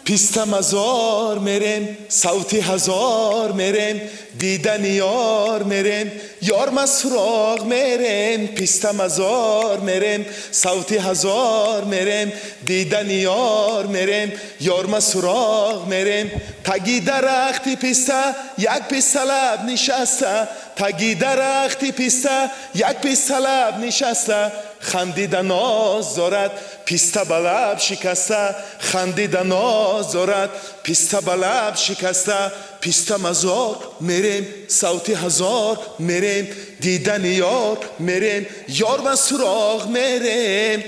Писта мазор мерем, савти ҳазор мерем, дидани ёр мерем, ёр ма суроғ мерем. Писта мазор мерем, савти ҳазор мерем, дидани ёр мерем, ёр ма суроғ мерем. Таги дарахти писта як писталаб нишаста, таги дарахти писта як писталаб нишаста, хандида ноз дорад, писта ба лаб шикаста, хандида ноз дорад, писта ба лаб шикаста. Писта мазор мерем, савти ҳазор мерем, дидани ёр мерем, ёр ба суроғ мерем.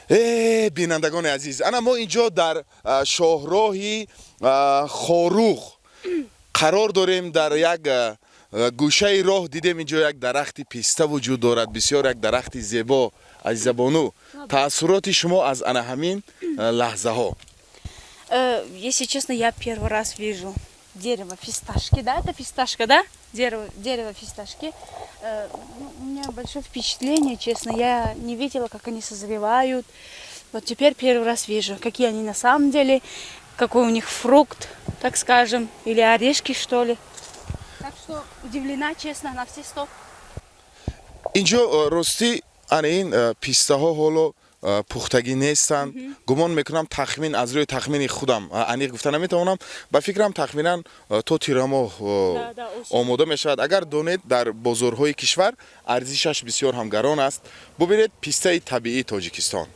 Э, бинандагони азиз, ана мо инҷо дар шоҳроҳи Хоруғ қарор дорем. Дар як гӯшаи роҳ дидем, инҷо як дарахти писта вуҷуд дорад, бисёр як дарахти зебо. Азизабону, таассуроти шумо аз ана ҳамин лаҳзаҳо? Если честно, я первый раз вижу дерево фисташки, да? Это фисташка, да? Дерево фисташки. Ну, у меня большое впечатление, честно. Я не видела, как они созревают. Вот теперь первый раз вижу, какие они на самом деле, какой у них фрукт, так скажем, или орешки, что ли. Так что удивлена, честно, на все сто. Инҷо ростӣ ана ин пистаҳо ҳоло пухтагӣ нестанд. Гумон мекунам, тахмин, аз рӯи тахмини худам, аниқ гуфта наметавонам, ба фикрам, тахминан то тирамоҳ омода мешавад. Агар донед, дар бозорҳои кишвар арзишаш бисёр ҳам гарон аст. Бубинед, пистаи табиии Тоҷикистон.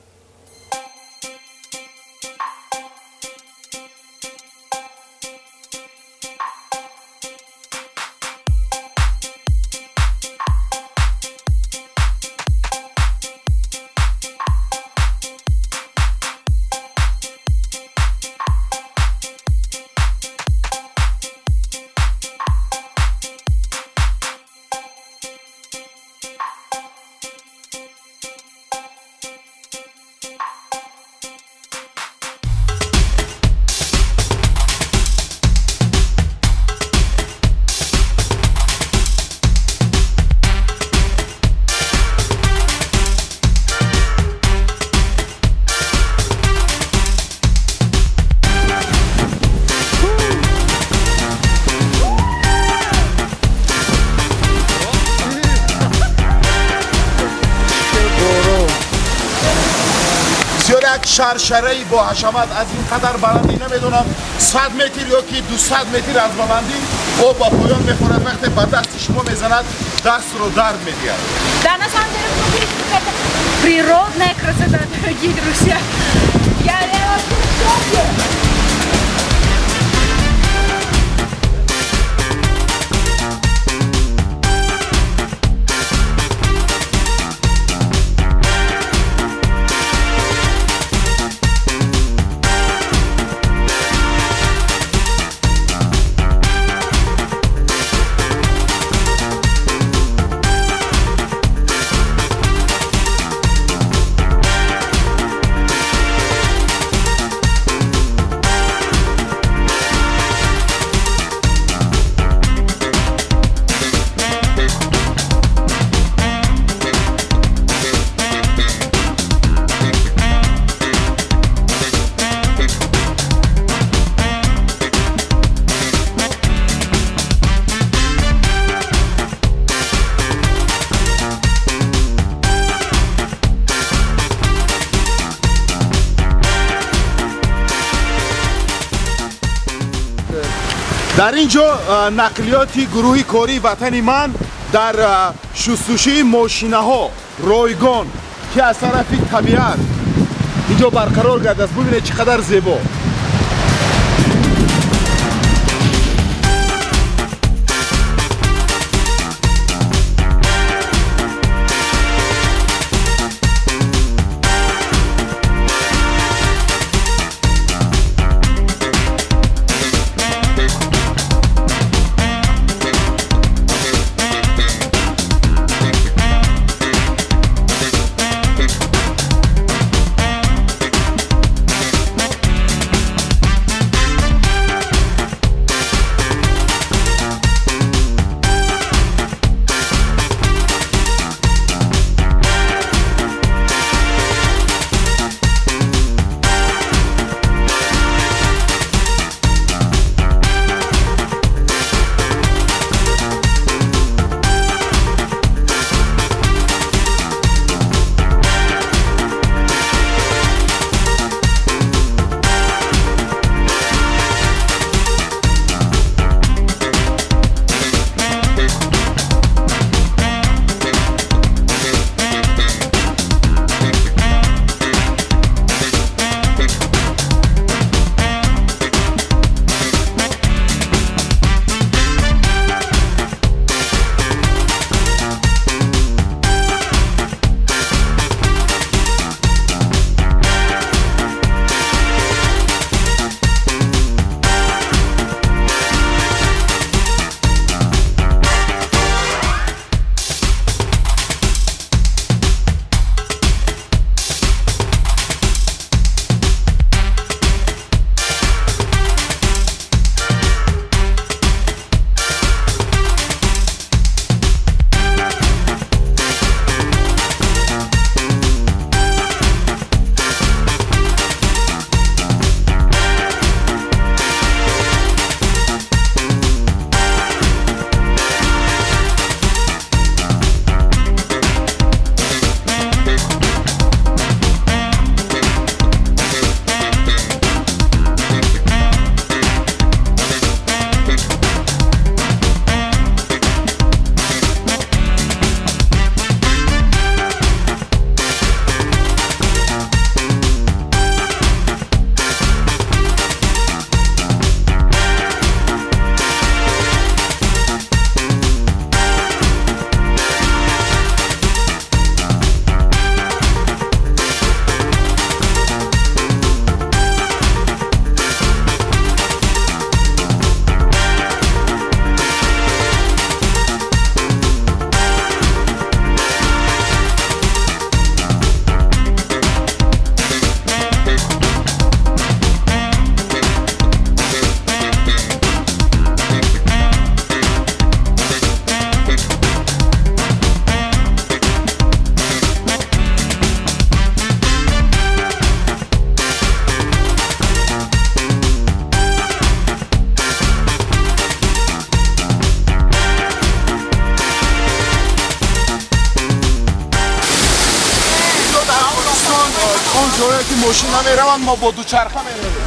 Бисёр як шаршараи бо ҳашамат. Аз ин қадар баландӣ, намедонам, 100 метр ё ки 200 метр аз баландӣ об ба поён мехӯрад. Вақте ба дасти шумо мезанад, дастро дард медиҳад. Да, на самом деле, смотрите, какая-то природная красота, дорогие друзья. Я реально в шоке. Дар ин ҷо нақлиёти гурӯҳи кории «Ватани ман» дар шустушӯи мошинаҳо ройгон, ки аз тарафи табиат ин ҷо барқарор гардааст. Бубинед, чӣ қадар зебо. Мошина мераванд, мо бо дучарха меравем.